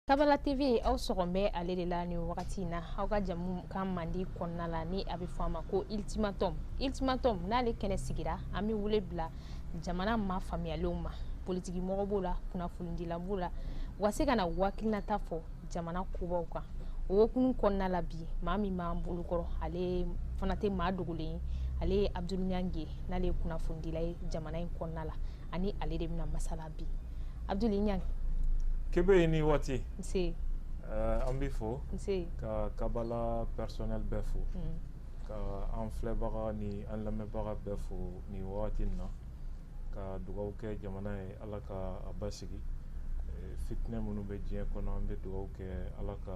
Kabala TV, aw sɔgɔn bɛ ale de la nin wagati in na, aw ka jamu kan mandi kɔnɔna la, ni a bɛ fɔ a ma ko Ultimatum. Ultimatum n'ale kɛnɛ sigira, an bɛ wele bila jamana maa faamuyalenw ma, politiki mɔgɔ b'o la, kunnafonidila b'o la, u ka se ka na wakilinata fɔ jamana kobaw kan. O hukumu kɔnɔna la, bi maa min b'an bolokɔrɔ, ale fana tɛ maa dogolen ye, ale ye Abdul Ɲangi ye, n'ale ye kunnafonidila ye jamana in kɔnɔna la, ani ale de bɛna masala bi. Abdul Ɲangi. Kebe, ni waati. Nse. An b'i fo. Nse. Ka Kabala personnel bɛɛ fo, ka an filɛbaga ni an lamɛnbaga bɛɛ fo nin wagati in na, ka dugawu kɛ jamana ye, Ala ka a basigi. Fitinɛ minnu bɛ diɲɛ kɔnɔ, an bɛ dugawu kɛ Ala ka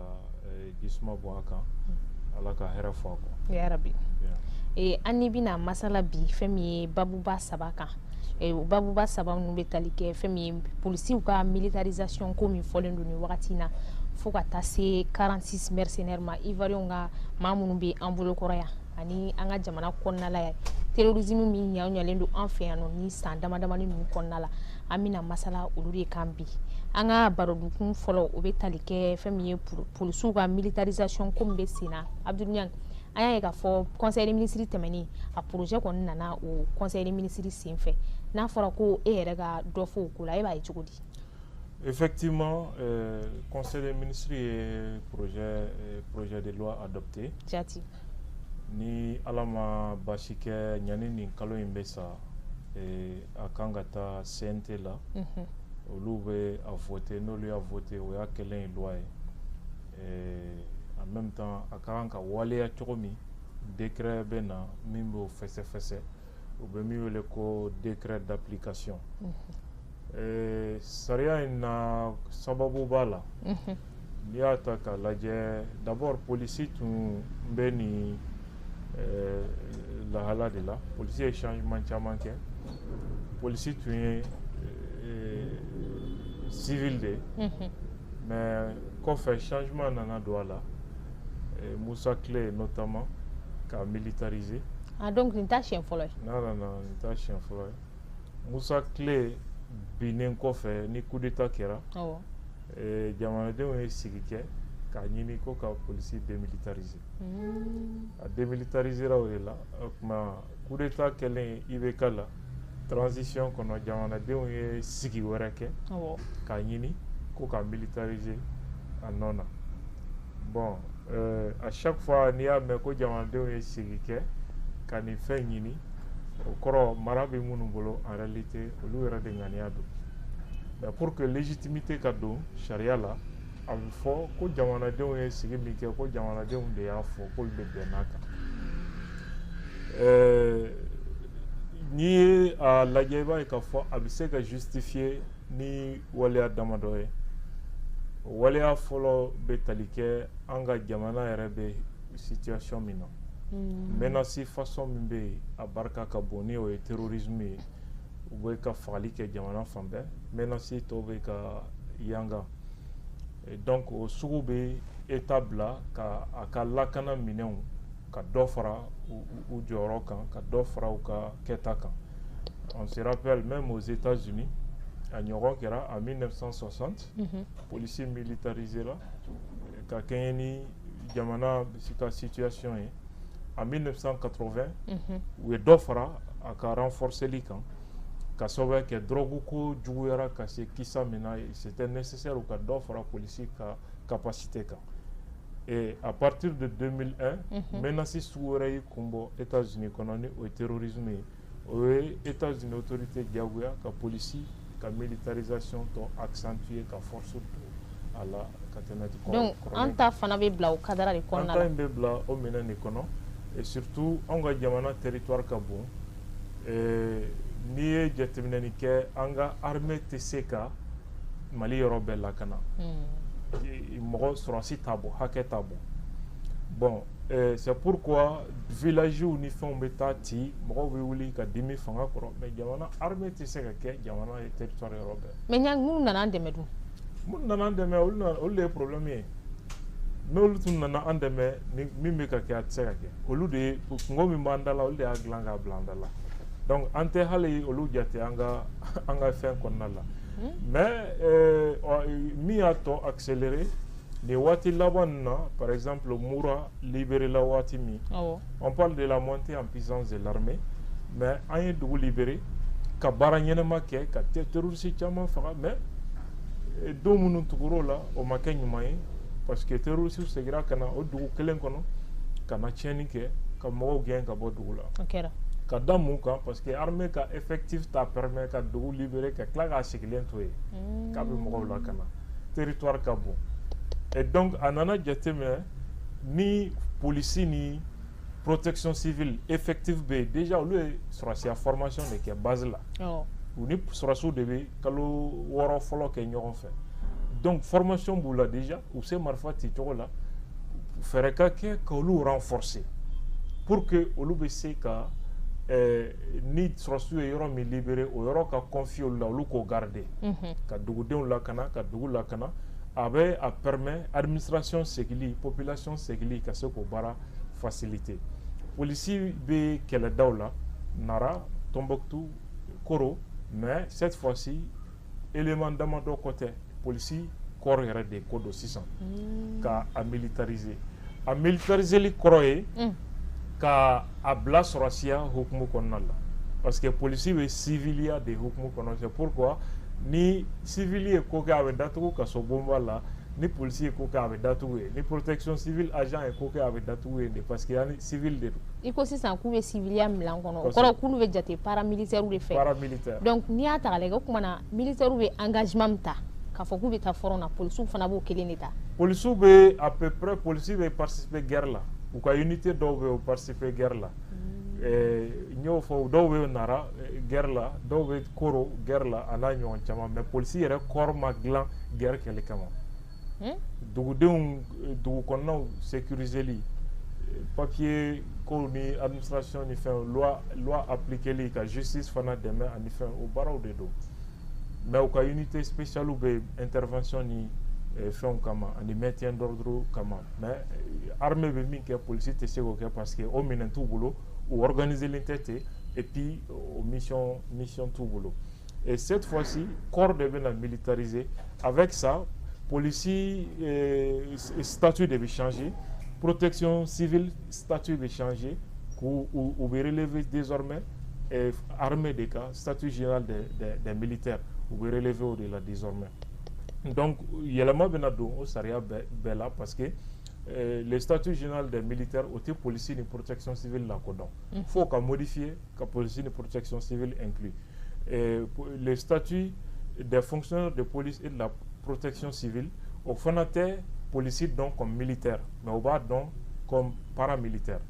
jisuma bɔ a kan, Ala ka hɛrɛ fɔ a kɔ. Ya rabi. An ni bɛna masala bi fɛn min ye babuba saba kan. Babuba saba ninnu bɛ tali kɛ fɛn min ye polisiw ka militarisation ko min fɔlen don nin wagati in na, fo ka taa se 46 mercenaires ma, Ivoiriens ka maa minnu bɛ an bolokɔrɔ yan, ani an ka jamana kɔnɔna la yan, terrorisme min ɲaɲalen don an fɛ yan nɔ ni san dama damani ninnu kɔnɔna la. An bɛna masala olu de kan bi. An ka barodukun fɔlɔ, o bɛ tali kɛ fɛn min ye polisiw ka militarisation ko min bɛ sen na. Abdul Ɲangi, an y'a ye k'a fɔ conseil des ministres tɛmɛnen, a projet kɔni nana o conseil des ministres sen fɛ. N'a fɔra ko e yɛrɛ ka dɔ fɔ o ko la, e b'a ye cogo di? Effectivement, conseil des ministres ye projet de loi adopté. Ni Ala ma baasi kɛ, ɲani nin kalo in bɛ sa, a kan ka taa CNT la. Olu bɛ a voté. N'olu y'a voté, o y'a kɛlen ye loi ye. En même temps, a ka kan ka waleya cogo min, décret bɛ na min b'o fɛsɛfɛsɛ, u bɛ min wele ko décret d'application. Sariya in na, sababu b'a la. N'i y'a ta k'a lajɛ, d'abord polisi tun bɛ nin lahala de la. Polisi ye changement caman kɛ. Polisi tun ye civil de ye, mais kɔfɛ changement nana don a la, Musa tile notamment, k'a militariser. Ah, donc nin t'a siɲɛ fɔlɔ ye? Non, non, non, nin t'a siɲɛ fɔlɔ ye. Musa tile binnen kɔfɛ, ni coup d'état kɛra, jamanadenw ye sigi kɛ k'a ɲini ko ka polisi démilitariser. A démilitarisera o de la. O tuma, coup d'état kɛlen IBK la, transition kɔnɔ, jamanadenw ye sigi wɛrɛ kɛ k'a ɲini ko ka militariser a nɔ na. Bon, à chaque fois n'i y'a mɛn ko jamanadenw ye sigi kɛ ka nin fɛn ɲini, o kɔrɔ mara bɛ minnu bolo, en réalité olu yɛrɛ de ŋaniya don. Mais pour que légitimité ka don sariya la, a bɛ fɔ ko jamanadenw ye sigi min kɛ, ko jamanadenw de y'a fɔ k'olu de bɛnn'a kan. N'i ye a lajɛ, i b'a ye k'a fɔ a bɛ se ka justifier ni waleya damadɔ ye. O waleya fɔlɔ bɛ tali kɛ an ka jamana yɛrɛ bɛ situation min na, menace façon min bɛ yen, a barika ka bon, ni o ye terrorisme ye. U bɛ ka fagali kɛ jamana fan bɛɛ, menace tɔw bɛ ka yanga. Donc o sugu bɛ État bila ka a ka lakana minɛnw ka dɔ fara u jɔyɔrɔ kan, ka dɔ fara u ka kɛta kan. On se rappelle, même aux États-Unis, a ɲɔgɔn kɛra en 1960. Polisi militarisera ka kɛɲɛ ni jamana ka situation ye. En 1980, u ye dɔ fara a ka renforceli kan, ka sababu kɛ drogue ko juguyara ka se kisa min na, c'était nécessaire u ka dɔ fara polisi ka capacité kan. Et à partir de 2001, menace sugu wɛrɛ y'i kun bɔ États-Unis kɔnɔ, ni o ye terrorisme ye. O ye États-Unis autorité diyagoya ka polisi ka militarisation tɔ accentuer, ka force don a la ka tɛmɛ. Donc an ta fana bɛ bila o cadre de kɔnɔna la? An ta in bɛ bila o minɛn de kɔnɔ. Et surtout, anw ka jamana territoire ka bon. N'i ye jateminɛli kɛ, an ka armée tɛ se ka Mali yɔrɔ bɛɛ lakana. Mɔgɔ sɔrɔsi t'a bɔ, hakɛ t'a bɔ. Bon, c'est pourquoi village ni fɛnw bɛ taa ci, mɔgɔw bɛ wuli ka dimi fanga kɔrɔ, mais jamana armée tɛ se ka kɛ jamana ye territoire yɔrɔ bɛɛ. Mais minnu nana an dɛmɛ dun? Minnu nana an dɛmɛ, olu de ye problème ye. N'olu tun nana an dɛmɛ, ni min bɛ ka kɛ, a tɛ se ka kɛ. Olu de ye kungo min b'an da la, olu de y'a dilan k'a bila an da la. Donc an tɛ hali olu jate an ka fɛn kɔnɔna la. Mais min y'a tɔ accéléré nin waati laban nin na, par exemple Moura libéré la waati min, on parle de la montée en puissance de l'armée, mais an ye dugu libéré ka baara ɲɛnama kɛ, ka terroriste caman faga, mais don minnu tugur'o la, o ma kɛ ɲuman ye, parce que terroriste seginna ka na o dugu kelen kɔnɔ ka na tiɲɛni kɛ, ka mɔgɔw gɛn ka bɔ dugu la. O kɛra. Ka da mun kan? Parce que armée ka effectif t'a permet ka dugu libéré ka tila k'a sigilen to yen k'a bɛ mɔgɔw lakana, territoire ka bon. Et donc a nana jateminɛ ni polisi ni protection civile effectif bɛ yen déjà, olu ye sɔrɔsiya formation de kɛ base la, u ni sɔrɔsiw de bɛ kalo 6 fɔlɔ kɛ ɲɔgɔn fɛ. Donc formation b'u la déjà, u bɛ se marifa ci cogo la. Fɛɛrɛ ka kɛ k'olu renforcer pour que olu bɛ se ka ni sɔrɔsiw ye yɔrɔ min libéré, o yɔrɔ ka confier olu la, olu k'o garder, ka dugudenw lakana, ka dugu lakana. A bɛ a permet administration segili, population segili, ka se k'o baara faciliter. Polisi bɛ kɛlɛdaw la, Nara, Tombouctou, Koro, mais cette fois-ci élément damadɔ kɔ tɛ, polisi corps yɛrɛ de ko don sisan ka a militariser. A militariseli kɔrɔ ye ka a bila sɔrɔsiya hukumu kɔnɔna la, parce que polisi bɛ civiliya de hukumu kɔnɔ. C'est pourquoi ni civil ye ko kɛ, a bɛ datugu kaso bonba la, ni polisi ye ko kɛ, a bɛ datugu yen, ni protection civile agent ye ko kɛ, a bɛ datugu yen de, parce que yani civil de don. I ko sisan k'u bɛ civiliya minɛn kɔnɔ, o kɔrɔ k'olu bɛ jate paramilitaire de fɛ. Paramilitaire. Donc n'i y'a ta k'a lajɛ, o tuma na militaire bɛ engagement min ta k'a fɔ k'u bɛ taa front na, polisiw fana b'o kelen de ta. Polisiw bɛ à peu près, polisi bɛ participer guerre la, u ka unité dɔw bɛ u participer guerre la. N y'o fɔ, dɔw bɛ Nara guerre la, dɔw bɛ Koro guerre la, a n'a ɲɔgɔn caman. Mais polisi yɛrɛ corps ma dilan guerre kɛlɛ kama. Dugudenw, dugu kɔnɔnaw sécuriseli, papier kow ni administration ni fɛn, loi appliqueli, ka justice fana dɛmɛ ani fɛn, o baaraw de don. Mais u ka unité spéciale bɛ intervention ni fɛnw kama ani maintien d'ordre kama. Mais armée bɛ min kɛ, polisi tɛ se k'o kɛ, parce que o minɛn t'u bolo, u organiselen tɛ ten, et puis o mission t'u bolo. Et cette fois-ci corps de bɛna militariser. Avec ça, polisi statut de bɛ changer, protection civile statut bɛ changer, k'u u bɛ relever désormais armée de ka statut général des militaires, u bɛ relever o de la désormais. Donc yɛlɛma bɛna don o sariya bɛɛ la, parce que le statut général des militaires, o tɛ polisi ni protection civile lakodɔn, fo ka modifier ka polisi ni protection civile inclus. Le statut des fonctionnaires de police et de la protection civile, o fana tɛ polisi dɔn comme militaire, mais o b'a dɔn comme paramilitaire.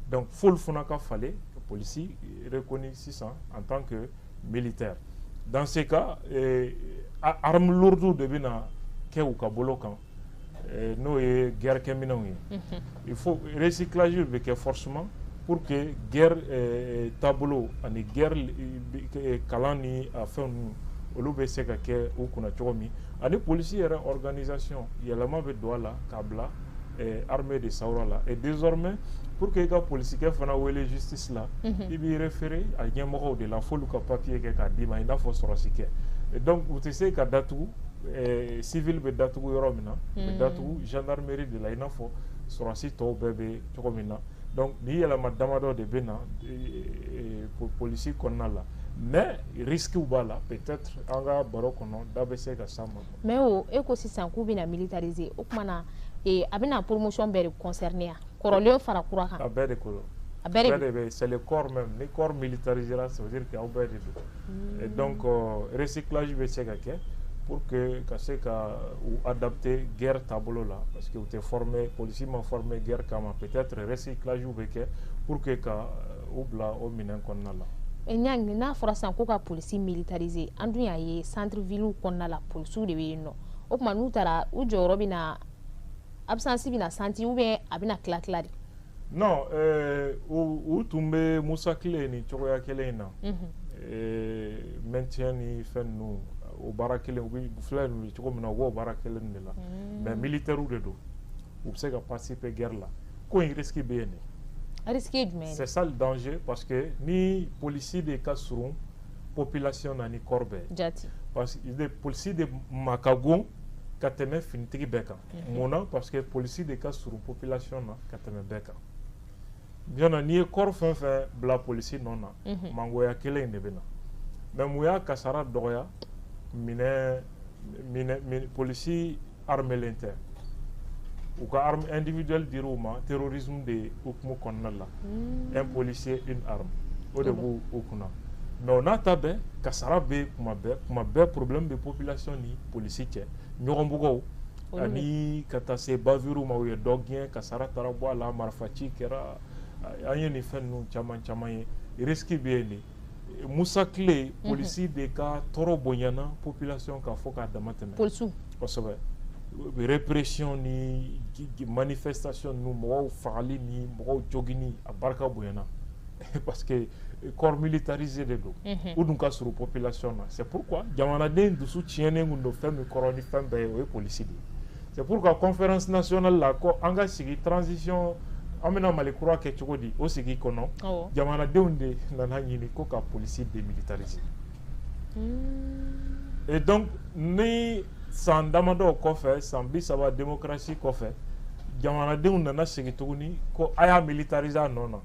Donc f'olu fana ka falen ka polisi reconnu sisan en tant que militaire. Dans ce cas, arme lourde de bɛna kɛ u ka bolo kan, n'o ye guerre kɛminɛnw ye. Il faut recyclage bɛ kɛ forcément pour que guerre taabolo ani guerre kalan ni a fɛn ninnu, olu bɛ se ka kɛ u kunna cogo min. Ani polisi yɛrɛ organisation, yɛlɛma bɛ don a la k'a bila armée de sawura la. Et désormais, pour que i ka polisikɛ fana wele justice la, i b'i référer a ɲɛmɔgɔw de la, f'olu ka papier kɛ k'a d'i ma, i n'a fɔ sɔrɔsikɛ. Donc u tɛ se ka datugu civil bɛ datugu yɔrɔ min na, u bɛ datugu gendarmerie de la, i n'a fɔ sɔrɔsi tɔw bɛɛ bɛ cogo min na. Donc nin yɛlɛma damadɔ de bɛ na polisi kɔnɔna la, mais risque b'a la, peut-être an ka baro kɔnɔ da bɛ se ka s'a ma. Mais o e ko sisan k'u bɛna militariser, o tuma na a bɛna promotion bɛɛ de concerner yan, kɔrɔlen fara kura kan? A bɛɛ de ko don. A bɛɛ de bɛ, c'est le corps même. Ni corps militarisera, ça veut dire que aw bɛɛ de don. Et donc recyclage bɛ se ka kɛ pour que ka se ka u adapter guerre taabolo la, parce que u tɛ former, polisi ma former guerre kama. Peut-être recyclage bɛ kɛ pour que ka u bila o minɛn kɔnɔna la. Ɲangi, n'a fɔra sisan ko ka polisi militariser, an dun y'a ye centre ville kɔnɔna la, polisiw de bɛ yen nɔ. O tuma n'u taara, u jɔyɔrɔ bɛ na absence bɛ na sentir, ou bien a bɛna tila tila de? Non, u tun bɛ Musa tile ni cogoya kelen in na, maintien ni fɛn ninnu, o baara kelen u bɛ filɛ ninnu cogo min na, u b'o baara kelen de la. Mais militaires de don, u bɛ se ka participer guerre la. Ko in risque bɛ yen de. Risque ye jumɛn ye? C'est ça le danger, parce que ni polisi de ka surun population na ni corps bɛɛ jati. Parce que polisi de ma ka go ka tɛmɛ finitigi bɛɛ kan. Mun na? Parce que polisi de ka surun population na ka tɛmɛ bɛɛ kan. Bien, n'i ye corps fɛn fɛn bila polisi nɔ na, mangoya kelen in de bɛ na. Mais mun y'a kasara dɔgɔya? Minɛ minɛ, polisi armelen tɛ, u ka arme individuelle dir'u ma terrorisme de hukumu kɔnɔna la. Un policier, une arme, o de b'u u kunna. Mais o n'a ta bɛɛ, kasara bɛ kuma bɛɛ, kuma bɛɛ problème bɛ population ni polisi cɛ, ɲɔgɔn bugɔw ani ka taa se bavure ma. U ye dɔ gɛn, kasara taara bɔ a la, marifaci kɛra. An ye nin fɛn ninnu caman caman ye. Risque bɛ yen de. Musa tile, polisi de ka tɔɔrɔ bonyana population kan fo k'a dama tɛmɛ. Polisiw. Kosɛbɛ. Répression ni manifestation ninnu, mɔgɔw fagali ni mɔgɔw jogini, a barika bonyana parce que corps militarisé de don, u dun ka surun population na. C'est pourquoi jamanaden dusu tiɲɛnen kun don fɛn min kɔrɔ ni fɛn bɛɛ ye, o ye polisi de ye. C'est pourquoi conférence nationale la, ko an ka sigi transition, an bɛna Mali kura kɛ cogo di, o sigi kɔnɔ, jamanadenw de nana ɲini ko ka polisi démilitariser. Et donc ni san damadɔ kɔfɛ, san 30 démocratie kɔfɛ, jamanadenw nana segin tuguni ko a y'a militariser a nɔ na.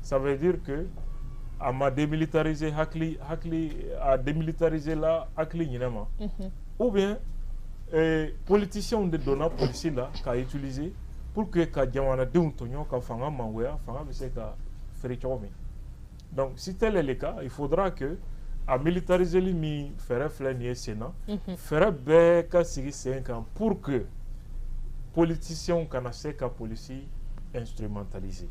Ça veut dire que a ma démilitariser hakili hakili, a démilitariser la hakili ɲinɛ ma, ou bien politiciens de donna polisi la k'a utiliser pour que ka jamanadenw tɔɲɔ, ka fanga mangoya, fanga bɛ se ka feere cogo min. Donc si tel est le cas, il faudra que a militariseli min fɛɛrɛ filɛ nin ye sen na, fɛɛrɛ bɛɛ ka sigi sen kan pour que politiciens kana se ka polisi instrumentaliser.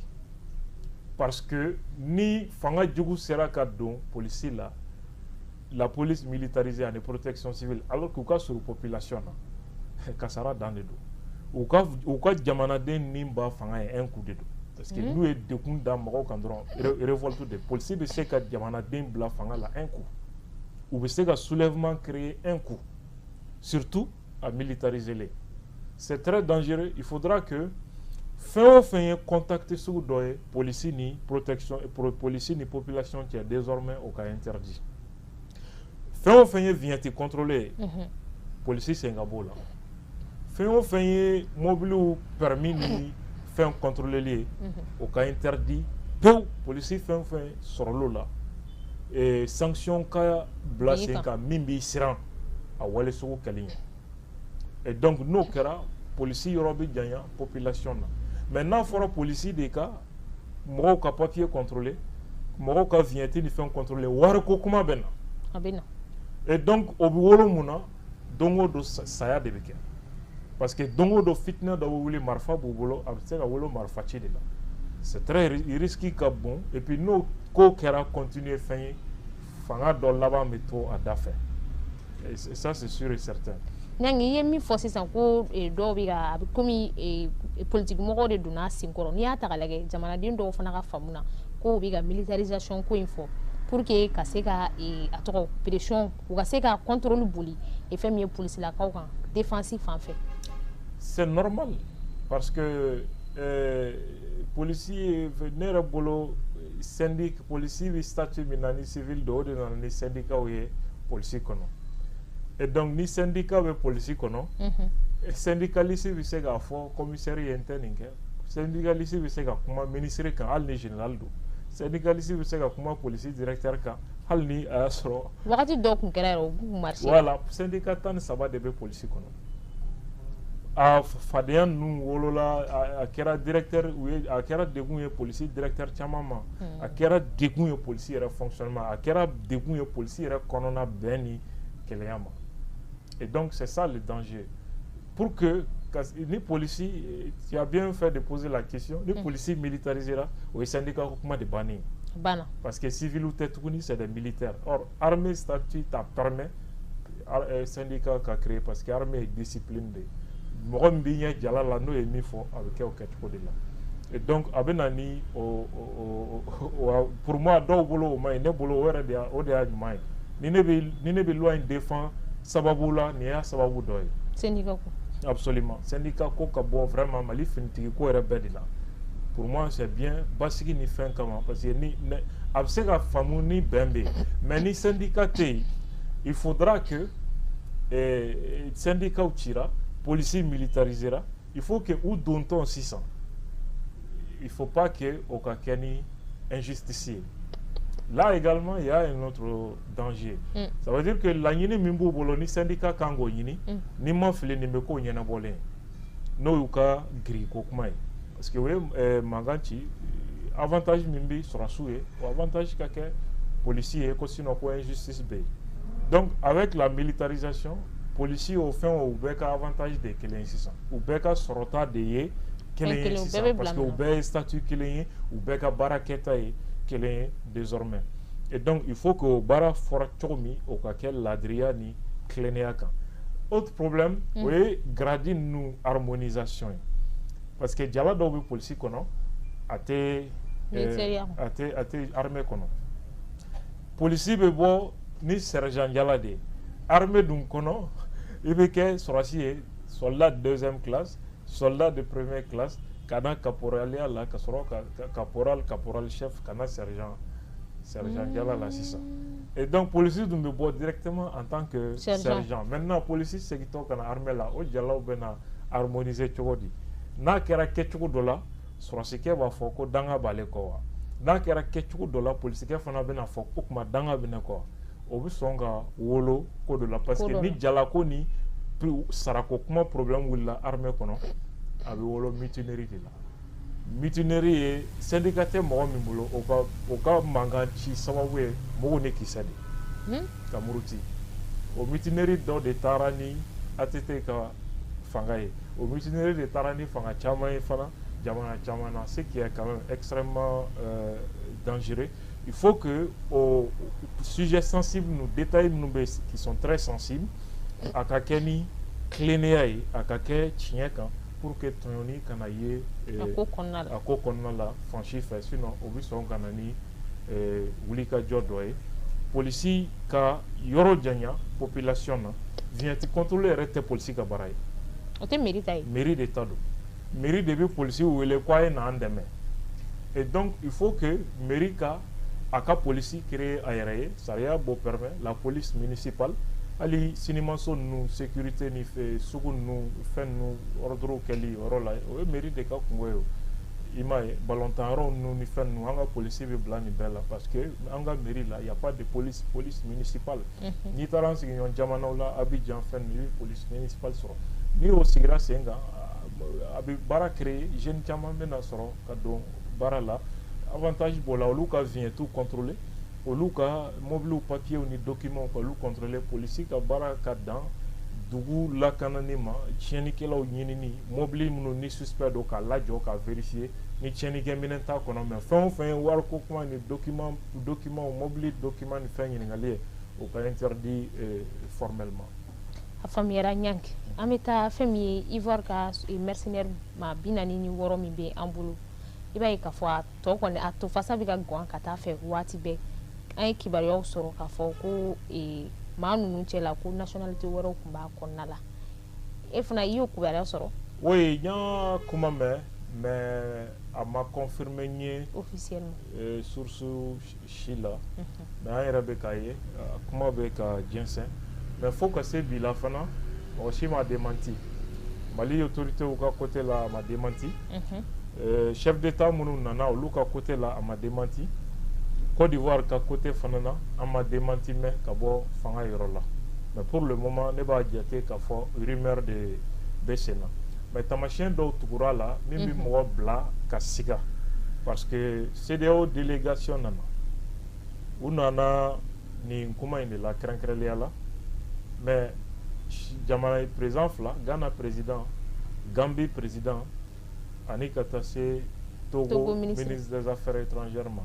Parce que ni fanga jugu sera ka don polisi la, la police militarisée ani protection civile, alors k'u ka surun population na, kasara dan de don. U ka jamanaden ni ba fanga ye un coup de don, parce que n'u ye dekun da mɔgɔw kan dɔrɔn, révolte de polisi bɛ se ka jamanaden bila fanga la un coup, u bɛ se ka soulèvement créer un coup, surtout à militariser les. C'est très dangereux. Il faudra que fɛn o fɛn ye contact sugu dɔ ye polisi ni protection, polisi ni population cɛ, désormais o ka interdit. Fɛn o fɛn ye vignette contrôlé ye, polisi sen ka b'o la. Fɛn o fɛn ye mobiliw permis ni fɛn contrôleli ye, o ka interdit pewu. Polisi fɛn o fɛn sɔrɔl'o la, sanction ka bila sen kan min b'i siran a wale sugu kɛli ɲɛ. Et donc n'o kɛra, polisi yɔrɔ bɛ janya population na. Mais n'a fɔra polisi de ka mɔgɔw ka papier contrôler, mɔgɔw ka vignette ni fɛn contrôler, wariko kuma bɛ na. A bɛ na. Et donc o bɛ wolo mun na? Don o don saya de bɛ kɛ, parce que don o don fitinɛ dɔ bɛ wuli, marifa b'u bolo, a bɛ se ka wolo marifa ci de la. C'est très risque ka bon. Et puis n'o ko kɛra continuer fɛn ye, fanga dɔ laban bɛ to a da fɛ, et ça, c'est sûr et certain. Ɲangi, i ye min fɔ sisan ko dɔw bɛ ka, a bɛ komi politique mɔgɔw de donna a senkɔrɔ. N'i y'a ta k'a lajɛ, jamanaden dɔw fana ka faamu na ko u bɛ ka militarisation ko in fɔ pour que ka se ka a tɔgɔ pression, u ka se ka contrôle boli fɛn min ye polisilakaw kan défense fan fɛ. C'est normal, parce que polisi, ne yɛrɛ bolo, syndic polisi bɛ statut min na ni civil don, o de nana ni syndicat ye polisi kɔnɔ. Et donc ni syndicat bɛ polisi kɔnɔ, syndicaliste bɛ se k'a fɔ commissaire ye n tɛ nin kɛ, syndicaliste bɛ se ka kuma ministre kan hali ni général don, syndicaliste bɛ se ka kuma polisi directeur kan hali ni a y'a sɔrɔ. Wagati dɔw tun kɛra yɛrɛ, u b'u marcher. Voilà, syndicat 13 de bɛ polisi kɔnɔ. A fadenya ninnu wolola, a kɛra directeur u ye, a kɛra degun ye polisi directeur caman ma, a kɛra degun ye polisi yɛrɛ fonctionnement, a kɛra degun ye polisi yɛrɛ kɔnɔna bɛn ni kɛlɛya ma. Et donc c'est ça le danger. Pour que ni polisi, tu as bien fait de poser la question, ni polisi militarisera, o ye syndicat ko kuma de bannen ye. Banna. Parce que civil tɛ tuguni, c'est des militaires. Or armée statut t'a permet syndicat ka créer, parce que armée ye discipline de ye. Mɔgɔ min b'i ɲɛ jala la, n'o ye min fɔ, a bɛ kɛ o kɛcogo de la. Et donc a bɛ na ni o, pour moi, dɔw bolo o ma ɲi, ne bolo o yɛrɛ de y'a, o de y'a ɲuman ye. Ni ne bɛ loi in défend sababu la, nin y'a sababu dɔ ye. Syndicat ko. Absolument, syndicat ko ka bɔ vraiment Mali finitigi ko yɛrɛ bɛɛ de la. Pour moi, c'est bien basigi ni fɛn kama, parce que ni a bɛ se ka faamu ni bɛn bɛ yen, mais ni syndicat tɛ yen. Il faudra que syndicat cira, policier militarisera, il faut que u dontɔ sisan, il faut pas que o ka kɛ ni injustice ye. Là également, il y a un autre danger. Ça veut dire que laɲini min b'u bolo ni syndicat kan k'o ɲini, ni ma fili, nin bɛ k'o ɲɛnabɔlen ye, n'o y'u ka grille ko kuma ye, parce que o ye mankan ci. Avantage min bɛ sɔrɔsiw ye, o avantage ka kɛ polisi ye ko, sinon ko injustice bɛ yen. Donc avec la militarisation, polisi o fɛn o bɛɛ ka avantage de ye kelen ye sisan, u bɛɛ ka sɔrɔta de ye kelen ye sisan, parce que u bɛɛ ye statut kelen ye, u bɛɛ ka baara kɛta ye kelen ye désormais. Et donc il faut que o baara fɔra cogo min, o ka kɛ ladiriya ni tilennenya kan. Autre problème, o ye grade ninnu harmonisation ye, parce que jala dɔw bɛ polisi kɔnɔ, a tɛ armée kɔnɔ. Polisi bɛ bɔ ni sergent jala de ye, armée dun kɔnɔ i bɛ kɛ sɔrɔsi ye, soldat de deuxième classe, soldat de première classe, ka na caporaliya la, ka sɔrɔ ka caporal, caporal chef, ka na sergent jala la sisan. Et donc polisi dun bɛ bɔ directement en tant que sergent. Maintenant polisi segintɔ ka na armée la, o jalaw bɛ na harmoniser cogo di? N'a kɛra kɛcogo dɔ la, sɔrɔsikɛ b'a fɔ ko danga b'ale kɔ wa? N'a kɛra kɛcogo dɔ la, polisikɛ fana bɛna fɔ ko tuma danga bɛ ne kɔ. O bɛ sɔn ka wolo ko dɔ la, parce que ni jalako ni sarako kuma problème wulila armée kɔnɔ, a bɛ wolo mutinerie de la. Mutinerie ye syndicat tɛ mɔgɔ min bolo, o ka mankan ci sababu ye mugu ni kisɛ de ka muruti. O mutinerie dɔ de taara ni ATT ka fanga ye, o mutinerie de taara ni fanga caman ye fana jamana caman na, ce qui est quand même extrêmement dangereux. Il faut que o sujet sensible ninnu, détails minnu bɛ, qui sont très sensibles, a ka kɛ ni tilennenya ye, a ka kɛ tiɲɛ kan, pour que tɔɲɔni kana ye a ko kɔnɔna la. A ko kɔnɔna la fan si fɛ, sinon o bɛ sɔn ka na ni wulikajɔ dɔ ye. Polisi ka yɔrɔ janya population na, vignette contrôle yɛrɛ tɛ polisi ka baara ye. O tɛ mairie ta ye. Mairie de ta don. Mairie de bɛ polisi wele ko a ye n'an dɛmɛ. Et donc il faut que mairie ka a ka polisi créer a yɛrɛ ye. Sariya b'o permet, la police municipale. Hali sinimaso ninnu sécurité ni sugu ninnu, fɛn ninnu ordre kɛli o yɔrɔ la, o ye mairie de ka kungo ye. O i m'a ye, balontan yɔrɔ ninnu ni fɛn ninnu, an ka polisi bɛ bila nin bɛɛ la, parce que an ka mairie la, y a pas de police municipale. N'i taara an sigiɲɔgɔn jamanaw la, Abidjan, fɛn ninnu, i bɛ police municipale sɔrɔ. N'i y'o sigira sen kan, a bɛ baara créer, jeune caman bɛna sɔrɔ ka don baara la. Avantage b'o la, olu ka vignette contrôler, olu ka mobiliw papiers ni documents ka olu contrôler. Polisi ka baara ka dan dugu lakanani ma, tiɲɛnikɛlaw ɲinini, mobili minnu ni suspect don, k'a lajɔ, k'a vérifier ni tiɲɛnikɛminɛn t'a kɔnɔ. Mais fɛn o fɛn ye wariko kuma ni document, mobili document ni fɛn ɲininkali ye, o ka interdit formellement. A faamuyara. Ɲanki, an bɛ taa fɛn min ye Ivoire ka mercenaire maa 46 min bɛ an bolo, i b'a ye k'a fɔ a tɔ kɔni, a to fasa bɛ ka gan ka taa fɛ waati bɛɛ. An ye kibaruyaw sɔrɔ k'a fɔ ko maa ninnu cɛ la, ko nationalité wɛrɛw tun b'a kɔnɔna la. E fana, i y'o kibaruya sɔrɔ? Oui, n y'a kuma mɛn, mais a ma confirmer n ye officiellement source si la. Mais an yɛrɛ bɛ k'a ye, kuma bɛ ka jɛnsɛn, mais fo ka se bi la fana, mɔgɔ si m'a démenti. Mali autorités ka côté la, a ma démenti. Chef d'état minnu nana, olu ka côté la, a ma démenti. Côte d'Ivoire ka côté fana na, an ma démenti mɛn ka bɔ fanga yɔrɔ la. Mais pour le moment, ne b'a jate k'a fɔ rumeur de bɛ sen na. Mais taamasiyɛn dɔw tugura la min bɛ mɔgɔ bila ka siga, parce que CEDEAO délégation nana, u nana nin kuma in de la kɛrɛnkɛrɛnnenya la. Mais jamana président fila, Ghana président, Gambie président, ani ka taa se Togo ministre des Affaires étrangères ma,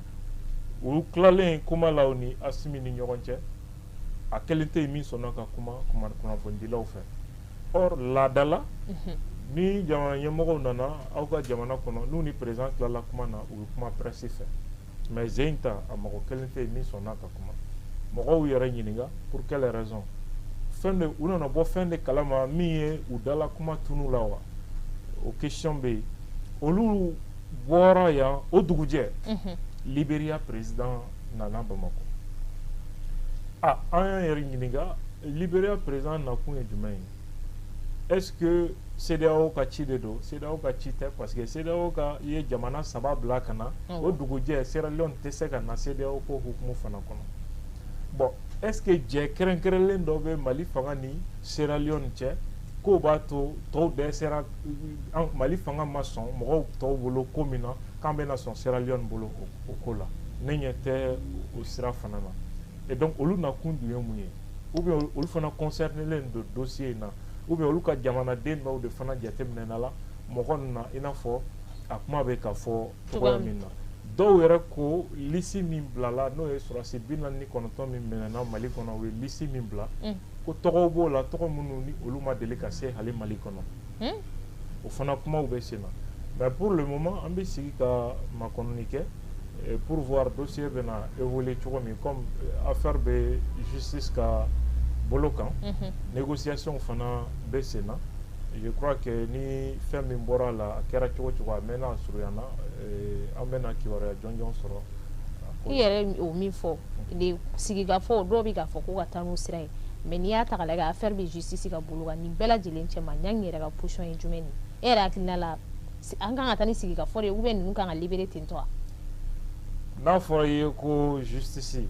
u tilalen kuma la u ni Asimi ni ɲɔgɔn cɛ, a kelen tɛ yen min sɔnna ka kuma kunnafonidilaw fɛ. Or laada la, ni jamana ɲɛmɔgɔw nana aw ka jamana kɔnɔ, n'u ni président tilala kuma na, u bɛ kuma presse fɛ. Mais zen ta, a mɔgɔ kelen tɛ yen min sɔnna ka kuma. Mɔgɔw yɛrɛ ɲininka pour quelle raison. Fɛn de u nana bɔ fɛn de kalama min ye u dala kuma tunu la wa? O question bɛ yen. Olu bɔra yan, o dugujɛ, Libéria président nana Bamakɔ. Ah, an y'an yɛrɛ ɲininka, Libéria président nakun ye jumɛn ye? Est-ce que CEDEAO ka ci de don? CEDEAO ka ci tɛ, parce que CEDEAO ka i ye jamana saba bila ka na, o dugujɛ Sierra Leone tɛ se ka na CEDEAO ko hukumu fana kɔnɔ. Bon, est-ce que jɛ kɛrɛnkɛrɛnlen dɔ bɛ Mali fanga ni Sierra Leone cɛ k'o b'a to tɔw dɛsɛra, Mali fanga ma sɔn mɔgɔw tɔw bolo ko min na, k'an bɛna sɔn Sierra Leone bolo o ko la? Ne ɲɛ tɛ o sira fana na. Et donc olu nakun dun ye mun ye? Ou bien olu fana concerné len don dossier in na, ou bien olu ka jamanaden dɔw de fana jateminɛna la mɔgɔ ninnu na, i n'a fɔ a kuma bɛ ka fɔ cogoya min na. Dɔw yɛrɛ ko liste min bilala, n'o ye sɔrɔdasi 49 min minɛna Mali kɔnɔ, u ye liste min bila, ko tɔgɔw b'o la, tɔgɔ minnu ni olu ma deli ka se hali Mali kɔnɔ. O fana kumaw bɛ sen na. Mais pour le moment, an bɛ sigi ka makɔnɔni kɛ pour voir dossier bɛna évoluer cogo min. Comme affaire bɛ justice ka bolo kan, négociation fana bɛ sen na. Je crois que ni fɛn min bɔra a la, a kɛra cogo cogo, a mɛnna, a surunyana, an bɛna kibaruya jɔnjɔn sɔrɔ. I yɛrɛ o min fɔ de, sigikafɔ, dɔw bɛ k'a fɔ ko ka taa n'o sira ye. Mais n'i y'a ta k'a lajɛ, affaire bɛ justice ka bolo kan. Nin bɛɛ lajɛlen cɛ ma, Ɲangi yɛrɛ ka position ye jumɛn ye? E yɛrɛ hakilina la, an kan ka taa ni sigikafɔ de ye, ou bien ninnu kan ka libérer ten tɔ wa? N'a fɔra i ye ko justice,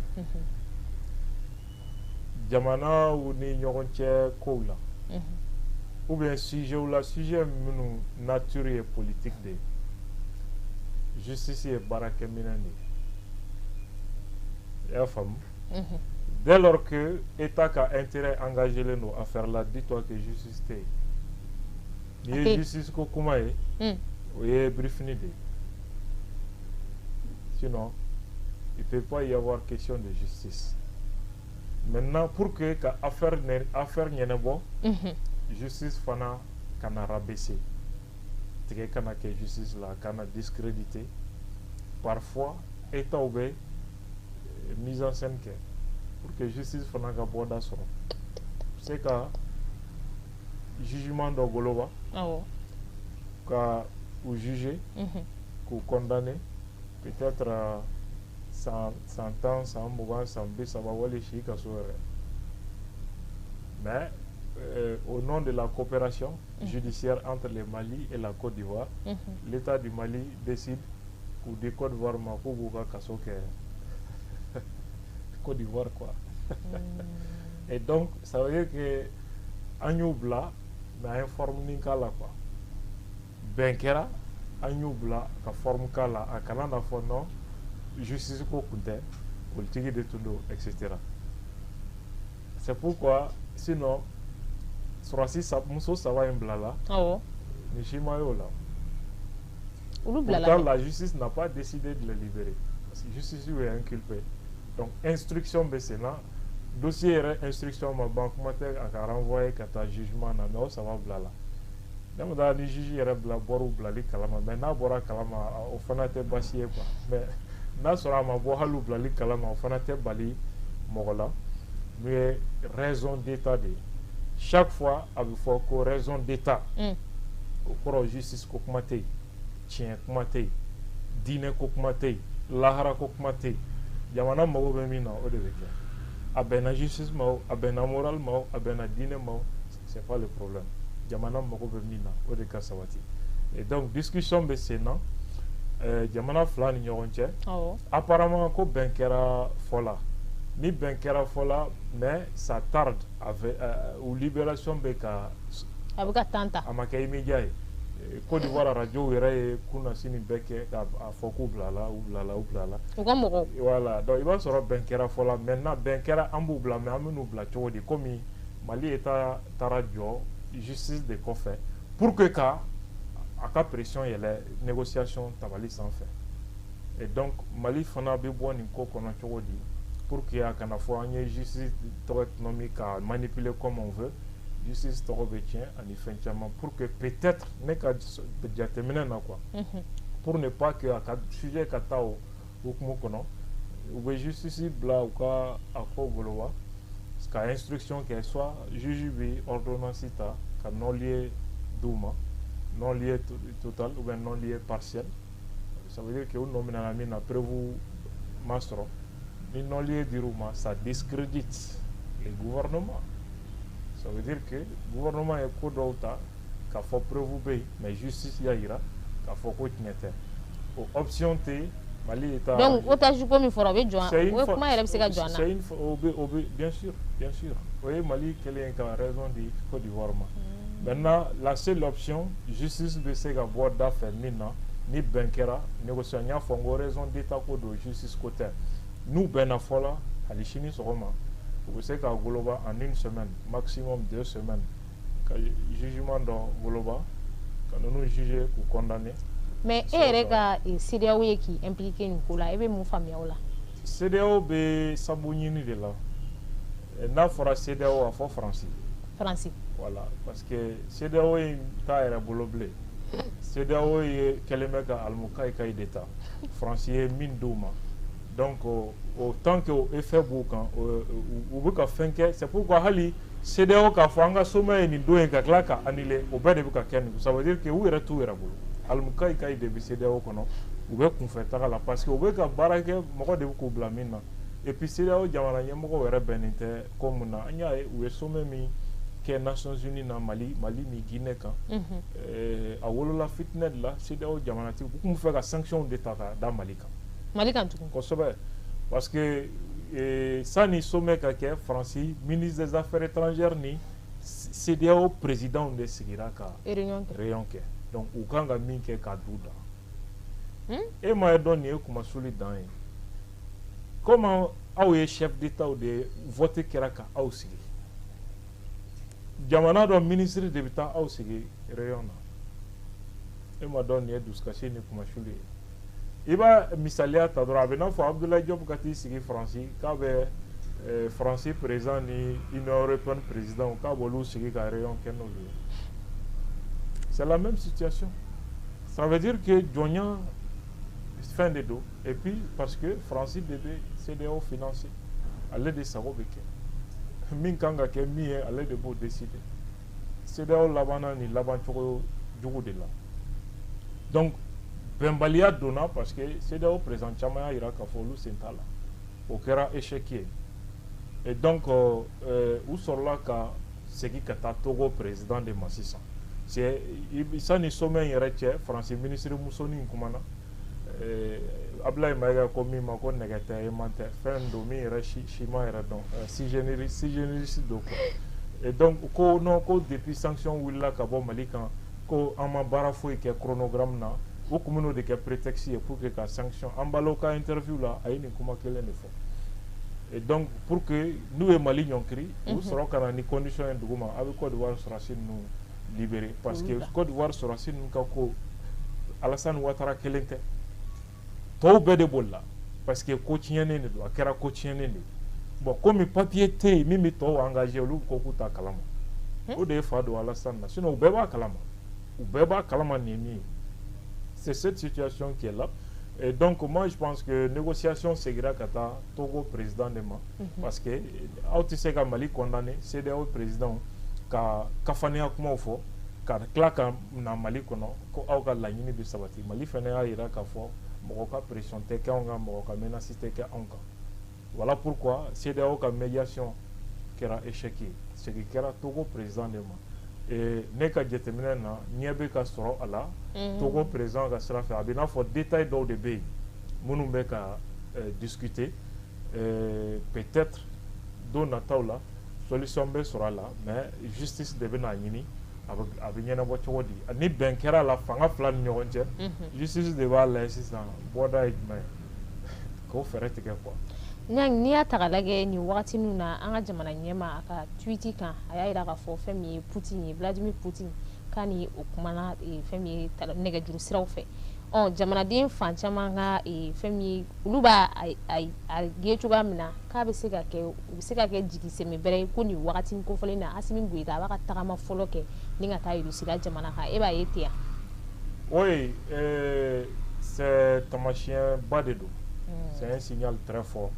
jamanaw ni ɲɔgɔn cɛ kow la, ou bien sujet la, sujet minnu nature ye politique de ye, justice ye baarakɛminɛn de ye, i y'a faamu? Dès lors que État ka intérêt engagé len don affaire la, dis-toi que justice tɛ yen. N'i ye justice ko kuma ye, o ye birifini de ye. Sinon il peut pas y avoir question de justice. Maintenant, pour que ka affaire ɲɛnabɔ, justice fana kana rabaisser, tigɛ kana kɛ justice la, kana discréditer. Parfois État bɛ mise en scène kɛ pour que justice fana ka bɔda sɔrɔ, se ka jugement dɔ goloba, ka u juger, k'u condamner peut-être san 10, san 20, san 30, wali si kaso yɛrɛ. Mais au nom de la coopération judiciaire entre le Mali et la Côte d'Ivoire, l'État du Mali décide k'u di Côte d'Ivoire ma, k'u b'u ka kaso kɛ Côte d'Ivoire, quoi. Et donc ça veut dire que an y'u bila, mais an ye forme nin k'a la, quoi. Bɛn kɛra, an y'u bila ka forme k'a la, a kana na fɔ non, justice ko kun tɛ, politique de tun don, et cetera. C'est pourquoi, sinon sɔrɔdasi muso saba in bilala, ni si ma y'o la. Olu bilala. Pourtant la justice n'a pas décidé de les libérer, parce que justice y'u inculpé. Donc instruction bɛ sen na, dossier yɛrɛ instruction ma ban, kuma tɛ a ka renvoyer ka taa jugement na. Mais o saba bilala, ne ma taa ni juge yɛrɛ bila bɔr'u bilali kalama. Mais n'a bɔra kalama, o fana tɛ baasi ye, quoi. Mais n'a sɔrɔ a ma bɔ hali u bilali kalama, o fana tɛ bali mɔgɔ la. N'o ye raison d'état de ye. Chaque fois a bɛ fɔ ko raison d'état, o kɔrɔ justice ko kuma tɛ yen, tiɲɛ kuma tɛ yen, diinɛ ko kuma tɛ yen, lahara ko kuma tɛ yen. Jamana mago bɛ min na, o de bɛ kɛ. A bɛnna justice ma o, a bɛnna moral ma o, a bɛnna diinɛ ma o, c'est pas le problème. Jamana mago bɛ min na, o de ka sabati. Et donc discussion bɛ sen na jamana fila ni ɲɔgɔn cɛ. Apparemment ko bɛn kɛra fɔ la, ni bɛn kɛra fɔ la, mais ça tarde avec u libération bɛ ka A bɛ ka temps ta. A ma kɛ immédiat ye. Côte d'Ivoire radio yɛrɛ ye kunnasini bɛɛ kɛ k'a fɔ k'u bilala, u bilala, u bilala. U ka mɔgɔw. Voilà, donc i b'a sɔrɔ bɛn kɛra fɔ la. Maintenant bɛn kɛra, an b'u bila, mais an bɛ n'u bila cogo di? Komi Mali État taara jɔ justice de kɔfɛ pour que ka a ka pression yɛlɛ négociation tabali sanfɛ. Et donc Mali fana bɛ bɔ nin ko kɔnɔ cogo di, pour que a kana fɔ an ye justice tɔgɔ tɔnɔmi ka manipuler comme on veut, justice tɔgɔ bɛ tiɲɛ ani fɛn caman, pour que peut-être, ne ka jateminɛ na, quoi, pour ne pas que a ka sujet ka taa o hukumu kɔnɔ, u bɛ justice bila u ka a ko bolo wa ka instruction kɛ, soit juge bɛ ordonnance ta ka non-lieu d'u ma, non-lieu total ou bien non-lieu partiel. Ça veut dire que u nɔ minɛna min na, preuve ma sɔrɔ. Ni Ni non-lieu dir'u ma, ça discrédite le gouvernement. Ça veut dire que gouvernement ye ko dɔw ta k'a fɔ preuve bɛ yen, mais justice y'a yira k'a fɔ ko tiɲɛ tɛ. O option tɛ Mali État. Donc otage ko min fɔra, o bɛ jɔ, o kuma yɛrɛ bɛ se ka jɔ an na. C'est une, o bɛ, bien sûr, bien sûr, o ye Mali kɛlen ka raison di Côte d'Ivoire ma. Maintenant, la seule option, justice bɛ se ka bɔ da fɛ min na, ni bɛn kɛra négociation, n y'a fɔ n ko raison d'état ko don, justice ko tɛ. N'u bɛnna fɔ la, hali sini sɔgɔma u bɛ se k'a goloba en une semaine, maximum 2 semaines, ka jugement dɔ goloba ka ninnu juger, k'u condamner. Mais e yɛrɛ ka CEDEAO ye k'i impliqué nin ko la, e bɛ mun faamuya o la? CEDEAO bɛ sabu ɲini de la. N'a fɔra CEDEAO, a fɔ Faransi. Faransi. Voilà, parce que CEDEAO in t'a yɛrɛ bolo bilen. CEDEAO ye kɛlen bɛ ka alimukayi de ta, Faransi ye min d'u ma. Donc o tant que o effet b'u kan, u bɛ ka fɛn kɛ. C'est pourquoi hali CEDEAO k'a fɔ an ka sommet ye nin don ye, ka tila ka annuler, o bɛɛ de bɛ ka kɛ nin. Ça veut dire que u yɛrɛ t'u yɛrɛ bolo. Alimukayi de bɛ CEDEAO kɔnɔ, u bɛ kunfɛ taga la, parce que u bɛ ka baara kɛ, mɔgɔ de bɛ k'u bila min na. Et puis CEDEAO jamana ɲɛmɔgɔw yɛrɛ bɛnnen tɛ ko mun na. An y'a ye, u ye sommet min kɛ Nations Unies na, Mali ni Guinée kan, a wolola fitinɛ de la. CEDEAO jamanatigiw u tun bɛ fɛ ka sanction de ta ka da Mali kan. Mali kan tugun. Kosɛbɛ, parce que sani sommet ka kɛ, Faransi ministre des Affaires étrangères ni CEDEAO président de sigira ka réunion kɛ. Réunion kɛ. Donc u kan ka min kɛ, k'a du da. E ma ye dɔn, nin ye kumasuli dan ye. Comment aw ye chef d'état de ye, vote kɛra ka aw sigi, jamana dɔ ministre de bɛ taa aw sigi réunion na? E ma dɔn, nin ye dusukasi ni kumasuli ye. I b'a misaliya ta dɔrɔn, a bɛ n'a fɔ Abdoulaye Diop ka t'i sigi Faransi k'a bɛ Faransi président ni Union européenne président, k'a b'olu sigi ka réunion kɛ n'olu ye. C'est la même situation. Ça veut dire que jɔnya fɛn de don. Et puis parce que Faransi de bɛ CEDEAO financer, ale de sago bɛ kɛ, min kan ka kɛ min ye, ale de b'o décider. CEDEAO labanna nin labancogo jugu de la. Donc bɛnbaliya donna, parce que CEDEAO président caman y'a jira k'a fɔ olu sen t'a la. O kɛra échec ye. Et donc u sɔrɔla ka segin ka taa Togo président de ma sisan. C'est sani sommet in yɛrɛ cɛ, Faransi ministre musonin kumana Abdoulaye Maïga ko min ma ko nɛgɛ tɛ, aimant tɛ, fɛn don min yɛrɛ si ma yɛrɛ dɔn, sui generis don quoi. Et donc ko non, ko depuis sanction wulila ka bɔ Mali kan, ko an ma baara foyi kɛ chronogramme na. U kun bɛn'o de kɛ prétexte ye pour que ka sanction. An Balo ka interview la, a ye nin kuma kelen de fɔ. Et donc pour que n'u ye Mali ɲɔnkiri, u sɔrɔ ka na ni condition ye dugu ma, a bɛ Côte d'Ivoire sɔrɔdasi ninnu libérer, parce que Côte d'Ivoire sɔrɔdasi ninnu ka ko, Alassane Ouattara kelen tɛ, tɔw bɛɛ de bolila, parce que ko tiɲɛnen de don, a kɛra ko tiɲɛnen de ye. Bon, komi papier tɛ yen min bɛ tɔw engagé, olu ko k'u t'a kalama. O de ye fa don Alassane na. Sinon u bɛɛ b'a kalama, u bɛɛ b'a kalama nin ye min ye. C'est cette situation qui est là. Et donc moi, je pense que négociation segira ka taa Togo président de ma, parce que aw tɛ se ka Mali condamner, CEDEAO président ka kafaniya kumaw fɔ, ka tila ka na Mali kɔnɔ ko aw ka laɲini bɛ sabati. Mali fana y'a jira k'a fɔ mɔgɔ ka pression tɛ kɛ anw kan, mɔgɔ ka menace tɛ kɛ anw kan. Voilà pourquoi CEDEAO ka médiation kɛra échec ye, segin kɛra Togo président de ma. Et ne ka jateminɛ na, ɲɛ bɛ ka sɔrɔ a la Togo président ka sira fɛ. A bɛ n'a fɔ détail dɔw de bɛ yen minnu bɛ ka discuter. Peut-être don nataw la, solution bɛ sɔrɔ a la, mais justice de bɛ n'a ɲini a bɛ ɲɛnabɔ cogo di. Ni bɛn kɛra a la fanga fila ni ɲɔgɔn cɛ, justice de b'a lajɛ sisan bɔda ye jumɛn ye k'o fɛɛrɛ tigɛ quoi. N'i y'a ta k'a lajɛ nin wagati ninnu na, an ka jamana ɲɛmaa, a ka tweet kan, a y'a jira k'a fɔ fɛn min ye Poutine ye, Vladimir Poutine, k'a ni o kumana fɛn min ye nɛgɛjuru siraw fɛ. Ɔ jamanaden fan caman ka fɛn min ye, olu b'a a ye cogoya min na k'a bɛ se ka kɛ, u bɛ se ka kɛ jigisɛmɛ bɛrɛ ye ko nin wagati kofɔlen na, Assimi Goïta a b'a ka tagama fɔlɔ kɛ ni ka taa Russie la jamana kan. E b'a ye ten yan? Oui, c'est taamasiyɛnba de don. C'est un signal très fort,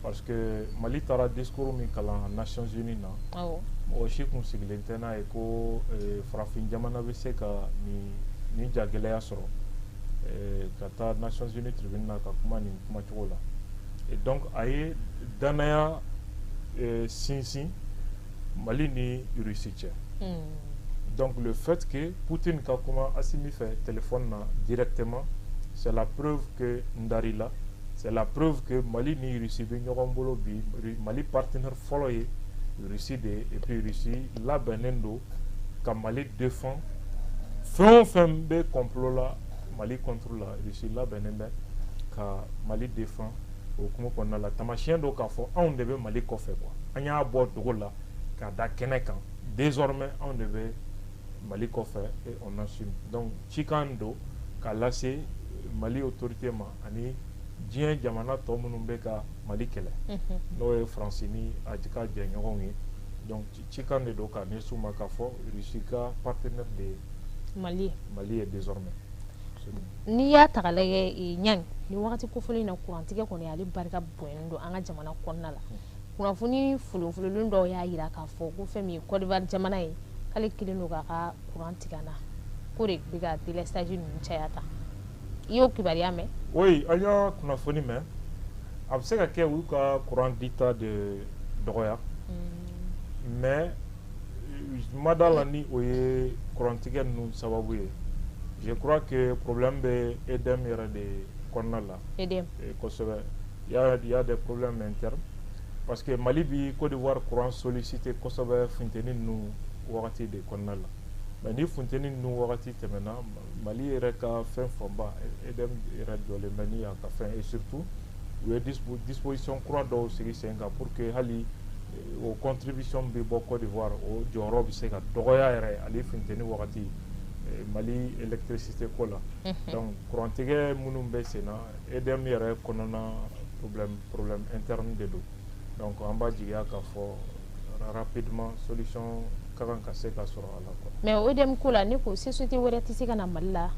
parce que Mali taara discours min kalan Nations Unies na, mɔgɔ si kun sigilen tɛ n'a ye ko farafin jamana bɛ se ka nin jagɛlɛya sɔrɔ ka taa Nations Unies tribune na ka kuma nin kumacogo la. Et donc a ye danaya sinsin Mali ni Russie cɛ. Donc le fait que Poutine ka kuma Assimi fɛ téléphone na directement, c'est la preuve que n dar'i la, c'est la preuve que Mali ni Russie bɛ ɲɔgɔn bolo bi. Mali partenaire fɔlɔ ye Russie de ye, et puis Russie labɛnnen don ka Mali défend. Fɛn o fɛn bɛ complot la Mali contre la, Russie labɛnnen bɛ ka Mali défend. O hukumu kɔnɔna la, taamasiyɛn don k'a fɔ anw de bɛ Mali kɔfɛ quoi. An y'a bɔ dogo la k'a da kɛnɛ kan, désormais anw de bɛ Mali kɔfɛ et on assume. Donc cikan don k'a lase Mali autorité ma ani diɲɛ jamana tɔ minnu bɛ ka Mali kɛlɛ, n'o ye Faransi ni a ka jɛɲɔgɔnw ye. Donc cikan de don k'a ɲɛsin u ma k'a fɔ Russie ka partenaire de ye Mali. Mali ye désormais. N'i y'a ta k'a lajɛ, Ɲangi, nin wagati kofɔlen in na, kurantigɛ kɔni ale barika bonyalen don an ka jamana kɔnɔna la. Kunnafoni folonfololen dɔw y'a jira k'a fɔ ko fɛn min ye Côte d'Ivoire jamana ye, k'ale kelen don k'a ka kuran tigɛ an na, k'o de bɛ ka délestage ninnu caya tan. I y'o kibaruya mɛn? Oui, an y'a kunnafoni mɛn. A bɛ se ka kɛ u ka courant dita de dɔgɔya, mais ma da la ni o ye kurantigɛ ninnu sababu ye. Je crois que problème bɛ EDM yɛrɛ de kɔnɔna la. EDM. Kosɛbɛ, il y a des problèmes internes, parce que Mali bi Côte d'Ivoire courant sollicité kosɛbɛ funteni ninnu wagati de kɔnɔna la. Mais ni funteni ninnu wagati tɛmɛna, Mali yɛrɛ ka fɛn fanba, EDM yɛrɛ jɔlen bɛ ni a ka fɛn. Et surtout u ye disposition kura dɔw sigi sen kan pour que hali o contribution bɛ bɔ Côte d'Ivoire, o jɔyɔrɔ bɛ se ka dɔgɔya yɛrɛ ale funteni wagati Mali électricité ko la. Donc kurantigɛ minnu bɛ sen na, EDM yɛrɛ kɔnɔna problème interne de don. Donc an b'a jigiya k'a fɔ rapidement solution ka kan ka se ka sɔrɔ a la quoi. Mais o EDM ko la, ne ko société wɛrɛ tɛ se ka na Mali la,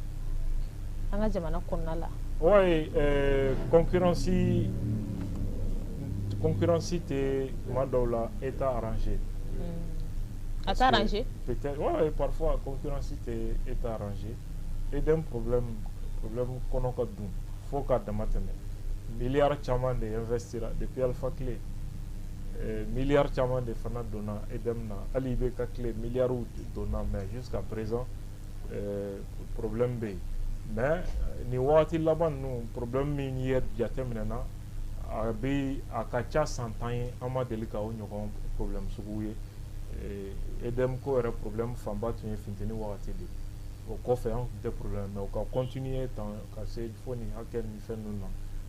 an ka jamana kɔnɔna la? Oui, concurrence tɛ tuma dɔw la État arrangé. A t'a arrangé? Peut-être, ouais, parfois concurrence tɛ État arrangé. EDM problème kɔnɔ ka dun fo k'a dama tɛmɛ. Miliyari caman de investira depuis Alpha tile, miliyari caman de fana donna EDM na, hali IBK tile miliyariw donna, mais jusqu'à présent problème bɛ yen. Mais nin wagati laban ninnu, problème min ye jateminɛna, a bɛ a ka ca san 10 ye, an ma deli ka o ɲɔgɔn problème sugu ye. EDM ko yɛrɛ problème fanba tun ye funteni wagati de, o kɔfɛ an tun tɛ problème, mais o ka continuer tan ka se fo nin hakɛ ni fɛn ninnu na,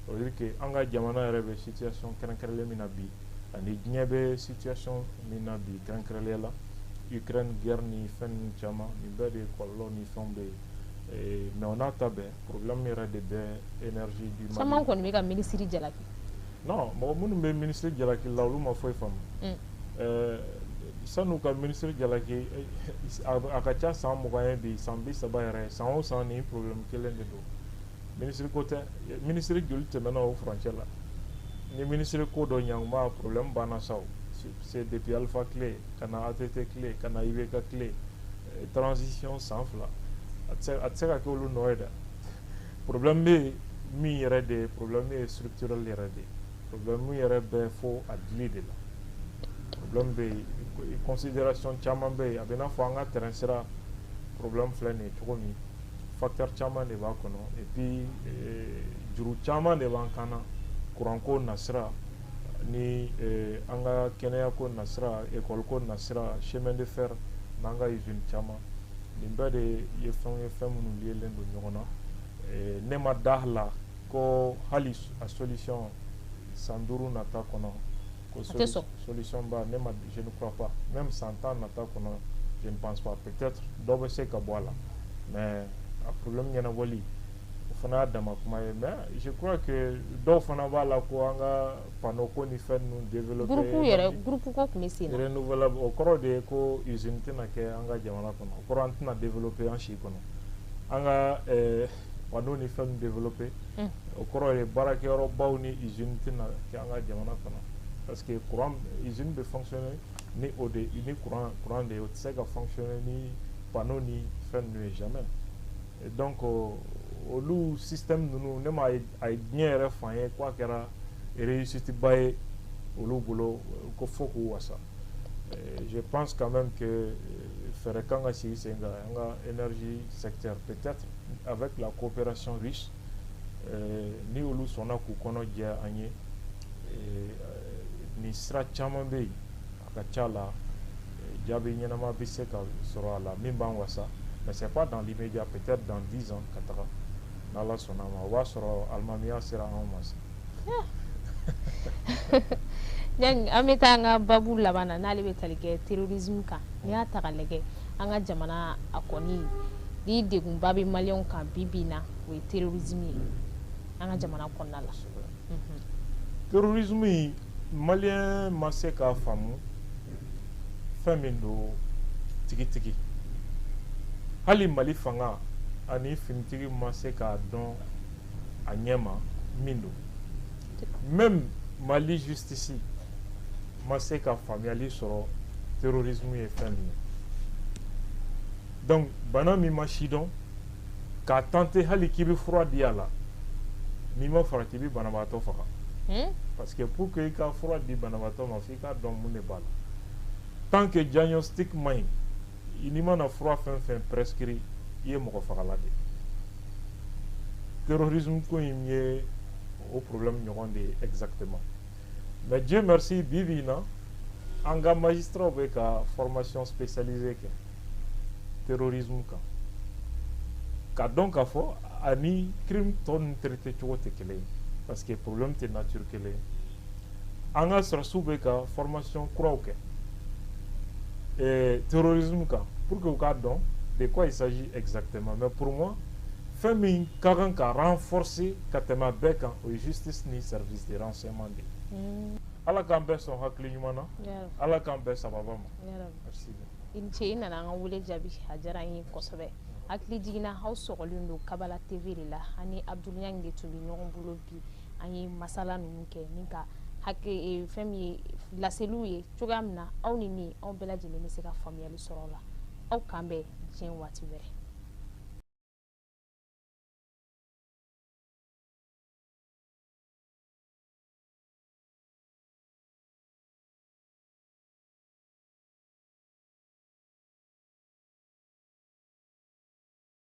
o veut dire que an ka jamana yɛrɛ bɛ situation kɛrɛnkɛrɛnlen min na bi, ani diɲɛ bɛ situation min na bi kɛrɛnkɛrɛnnenya la, Ukraine guerre ni fɛn ninnu caman, nin bɛɛ de kɔlɔlɔ ni fɛnw bɛ yen. Mais o n'a ta bɛɛ, problème yɛrɛ de bɛ Énergie du Mali. Caman kɔni bɛ ka minisiri jalaki. Non, mɔgɔ minnu bɛ minisiri jalaki la, olu ma foyi faamu. San'u ka minisiri jalaki, a ka ca san 20 ye bi, san 30 yɛrɛ, san o san nin problème kelen de don. Minisiri ko tɛ, minisiri joli tɛmɛna o furancɛ la? Ni minisiri ko dɔ ɲanguma, problème banna sa o. C'est depuis Alpha tile ka na ATT tile ka na IBK tile, transition san 2, a tɛ se ka kɛ olu nɔ ye dɛ. Problème bɛ yen min yɛrɛ de ye problème ye structurel yɛrɛ de ye, problème yɛrɛ bɛ fo a dili de la. Problème bɛ yen, considération caman bɛ yen. A bɛ n'a fɔ an ka terrain sira problème filɛ nin ye cogo min, facteur caman de b'a kɔnɔ, et puis juru caman de b'an kan na, courant ko nasira ni an ka kɛnɛya ko nasira, école ko nasira, chemin de fer n'an ka usine caman, nin bɛɛ de ye fɛnw ye, fɛn minnu liélen don ɲɔgɔn na. Ne ma da la ko hali a solution san 5 nata kɔnɔ ko solution ba, ne ma, je ne crois pas. Même san 10 nata kɔnɔ, je ne pense pas. Peut-être dɔ bɛ se ka bɔ a la, mais a problème ɲɛnabɔli, o fana y'a dama kuma ye. Mais je crois que dɔw fana b'a la ko an ka panneau ko ni fɛn ninnu développer. Groupe yɛrɛ, groupe ko tun bɛ sen na. Renouvelable, o kɔrɔ de ye ko usine tɛna kɛ an ka jamana kɔnɔ, o kɔrɔ an tɛna développer an si kɔnɔ. An ka panneau ni fɛn ninnu développer, o kɔrɔ ye baarakɛyɔrɔbaw ni usine tɛna kɛ an ka jamana kɔnɔ, parce que courant, usine bɛ fonctionner ni o de ni courant de ye, o tɛ se ka fonctionner ni panneau ni fɛn ninnu ye, jamais. Et donc olu système ninnu, ne ma a ye diɲɛ yɛrɛ fan ye k'a kɛra Réussite ba ye olu bolo ko fo k'u wasa. Je pense quand même que fɛɛrɛ kan ka sigi sen kan an ka énergie secteur, peut-être avec la coopération russe, ni olu sɔnna k'u kɔnɔ jɛ an ye, ni sira caman bɛ yen, a ka ca la jaabi ɲɛnama bɛ se ka sɔrɔ a la min b'an wasa. Mais c'est pas dans l'immédiat, peut-être dans 10 ans ka taga, n'Ala sɔnna a ma, o b'a sɔrɔ alimamiya sera anw ma sa. Ɲangi, an bɛ taa an ka babu laban na, n'ale bɛ tali kɛ terrorisme kan. N'i y'a ta k'a lajɛ, an ka jamana a kɔni ni degunba bɛ maliyɛnw kan bi bi in na, o ye terrorisme ye an ka jamana kɔnɔna la. Terrorisme in, maliyɛn ma se k'a faamu fɛn min don tigitigi. Hali Mali fanga ani finitigi ma se k'a dɔn a ɲɛ ma min don. Même Mali justice ma se ka faamuyali sɔrɔ terrorisme ye fɛn min ye. Donc bana min ma sidɔn, k'a tenter hali k'i bɛ fura di a la, n'i ma farati, i bɛ banabaatɔ faga. Parce que pour que i ka fura di banabaatɔ ma, f'i k'a dɔn mun de b'a la. Tant que diagnostic man ɲi, n'i mana fura fɛn fɛn prescrit, i ye mɔgɔ fagala de ye. Terrorisme ko in ye o problème ɲɔgɔn de ye exactement. Mais Dieu merci, bi bi in na, an ka magistrats bɛ ka formation spécialisée kɛ terrorisme kan, k'a dɔn k'a fɔ ani crime tɔ ninnu traité cogo tɛ kelen ye, parce que problème tɛ nature kelen ye. An ka sɔrɔdasiw bɛ ka formation kuraw kɛ terrorisme kan pour que u k'a dɔn de quoi il s'agit exactement. Mais pour moi, fɛn min ka kan ka renforcer ka tɛmɛ a bɛɛ kan, o ye justice ni service de renseignement de ye. Ala k'an bɛɛ sɔn hakili ɲuman na, Ala k'an bɛɛ sababa ma. Merci. I ni ce, i nana an ka wele jaabi, a diyara n ye kosɛbɛ. Hakili jiginna, aw sɔgɔlen don Kabala TV de la. Ani Abdoul Niang de tun bɛ ɲɔgɔn bolo bi. An ye masala ninnu kɛ ni ka hakɛ fɛn min ye laseliw ye cogoya min na, aw ni ne, anw bɛɛ lajɛlen bɛ se ka faamuyali sɔrɔ o la. Aw k'an bɛn diɲɛ waati wɛrɛ.